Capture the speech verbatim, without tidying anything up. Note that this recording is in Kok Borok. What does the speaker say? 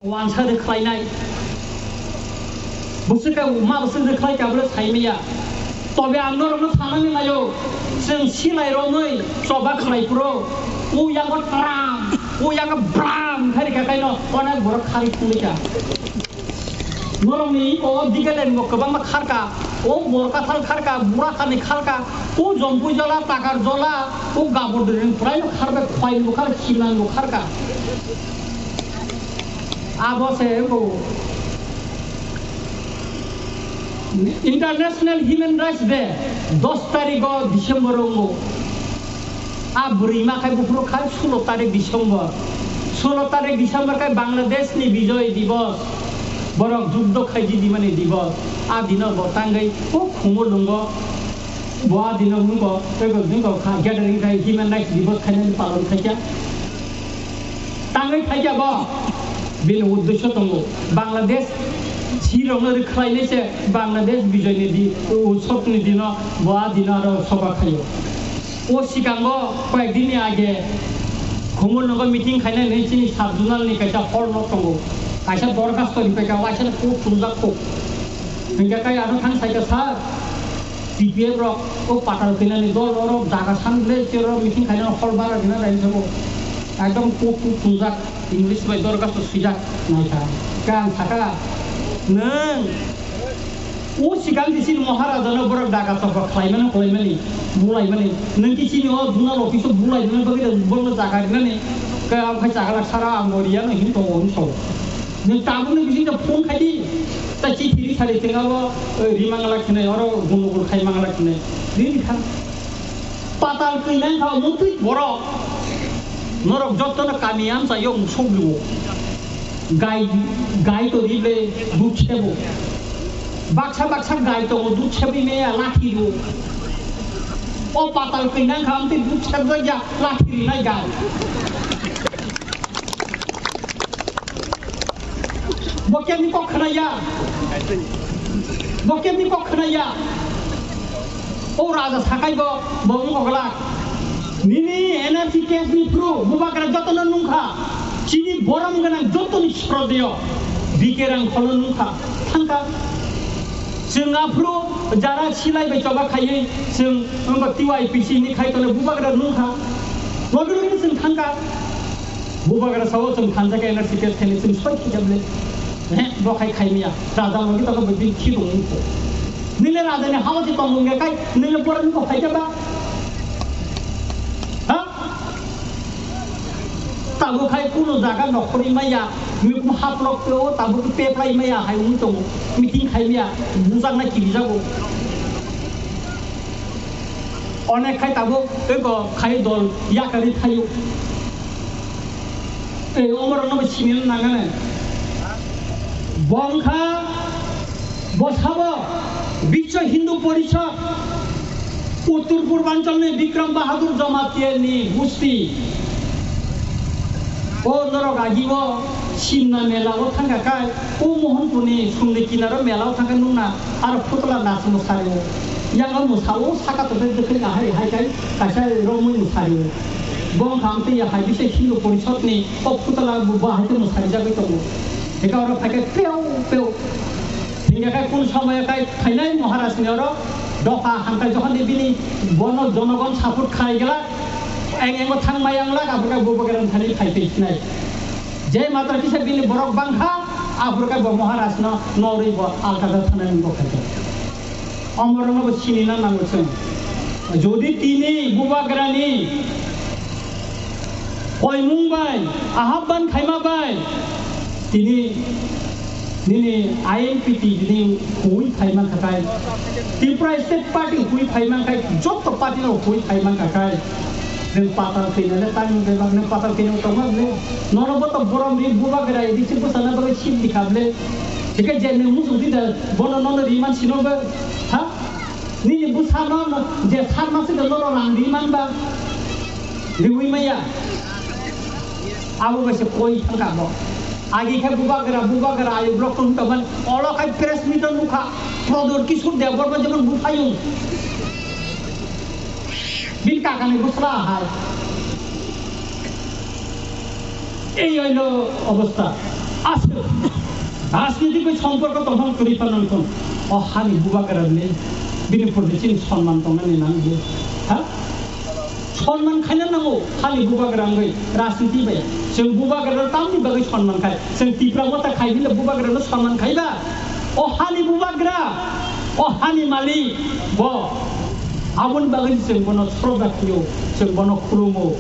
Wansa rwkhlainai. Bwswk khe ma bwswk rwkhlai kha bwle sai maya. Tobe ang norokno sanani naio, chwng silai romwi choba khlai phuru, o yango tram, o yango bram khai rikha kaino onek borok khari thungwi kha. Norokni o Digaland bo kwbangma kharka, o Borkathal kharka, Burathani kharka, o Jompui jola, Takar jola, o Gabodri phwraino kharbe, Khwailung bo khar, Khimlang bo kharka. Abo se bo International Human Rights Day dos tarikh o December o wngo. A bwrwi ma khai buphuru khai sulo tarikh December. Sulo tarikh December khai Bangladesh ni Bijoy Divos. Borok juddo khaiji dimani divos. A dino bo tangwi o Khumulwngo. Bo a dino wngkha, tei bo wngkha kha, gathering khai human rights divorce khainani palon khaikha. Tangwi phaikha bo, bini uddesyo tongo. Bangladesh sirokno rwkhlainai se Bangladesh bijoyni di, utsabni dino, bo a dino aro soba khaio. O sikango koyek dinni age Khumulwngo meeting khainani chini sub zonal ni kaisa hall nok tongo. Kaisa dorkhasto ripaikha, waisa kok chumjak kok. Hingkhe kai ano thang saikha, sir, T P F rok o patal khainani dol, oro jaga san le, chero meeting khainani hol bara rina dai sabo. Ekdom kok kok chumjak, English bai dorkhasto swijak, naikha. Khe ang sakha, nwng o sikang di chini Maharaja no borok daga tokba khlaimani, khlaimani, bulaimani. Nwng ki chini o zonal office o bulaimani bagwi borokno jaga rinani. Khe ang khai jaga lak sara ang bo riyano hin tongo hwn sao. Nwng tabukni bisingtwi phone khai di. Ta chithi ri sari thwng abo, eh, ri mangala khinai, oro gundugul khai mangala khinai. Ri ri kha. Patal kwi nang kha mutwi borok. Norok jotto no kami amsa yo musuk liwo. Gai, gai to ri ble duk sebo. Baksa baksa gai tongo duk sebi meya lathi ro. O patal kwi nang kha amtwi duk seb ya lathi rinai gai. Bo kemni kok khna ya? Bo kemni kok khna ya? O raja sakai bo, bo wng kok glak. Nini N R C case ni phuru bubagra jotono nung kha. Chini borom gwnang jotoni srodeyo B K Rangkholo nung kha. Thang kha. Chwng aphuru jara silai bai choba khaiwi chwng wngkha T Y P C ni khai tole bubagra nung kha. Logi logi chwng thang kha. Bubagra sao chwng thansa khe N R C case khainai chwng soi khe ble. He, bo khai khai miya. Raja logi toko bwtwi khi rung ko. Nile raja ni hawa ji tong wngya kai, nile bora ni ko khai ba. Ha? Tabuk khai kuno jaga nokhorwi maya, mikum haplok teo, tabuk peplai maya hai wng tongo. Meeting khai miya, bujak na kiri jago. Onek khai tabuk eko khai dol yakari thaio. Ei omorokno bo sini nangane. Bongkha bosabo Biswa Hindu Porishad Uttor Purbanchal ni Bikram Bahadur Jamatia ni gusti. O norok agi o Simna mela o thangka kai, o Mohanpur ni sumni kinaro mela o thangka nungna. Aro phutola nas mwsari o. Yang o mwsa o saka to de de khe hai hai kai kaisa romwi mwsari o. Bong kham te ya hai bise Hindu Porishad ni o phutola bo ba hai te mwsari jagwi tongo. Eka oro phai kai peu peu. Hingga kai kun samaya kai phainai Maharaj ni oro dopha hangkai jokhon de bini bono jonogon support khai gela. Eng engo thang mayang lak aphuru kai bo bo gerang thani phai phai sinai. Je matra kisa bini borok bangkha aphuru kai bo Maharaj no norwi bo alkada thana ni bo khai. Omorokno bo sinina nango chwng. Jodi tini bubagrani koimung bai, ahapban khaima bai, tini nini I N P T ni hui phaima khakai, Tripura State Party hui phaima khai, joto party no hui phaima khakai. Nwng patal khaina le tang bebak, nwng patal khaina tongma le. Nono bo to borom ri bubagra ri se bwsana bagwi sip di khable. Hike je nwng muchung di da bono nono ri man sino ba. Ha? Nini bwsano no je sar masi da nono rang ri man ba. Riwi maya. Abo bai se koi thangka bo. Agi khe bubagra, bubagra ayo block tong tong man. Olo khai press meet nukha. Prodor Kishore Debbarma jemon buphayung. Bini kakani bwsla hai. Ei oino obostha. Aswk Somporko tongthok kwrwi phano wngthung. O hani bubagra le bini pore chini sonman tongnani nang le. Ha? Sonman khaina nango hani bubagra wngwi rajniti bai. Chwng bubagra tamni bagwi sonman khai. Chwng Tipra motha khai bile bubagra no sonman khai ba. O hani bubagra, o hani malik bo aboni bagwi chwng bono sroda khiyo, chwng bono khulumo.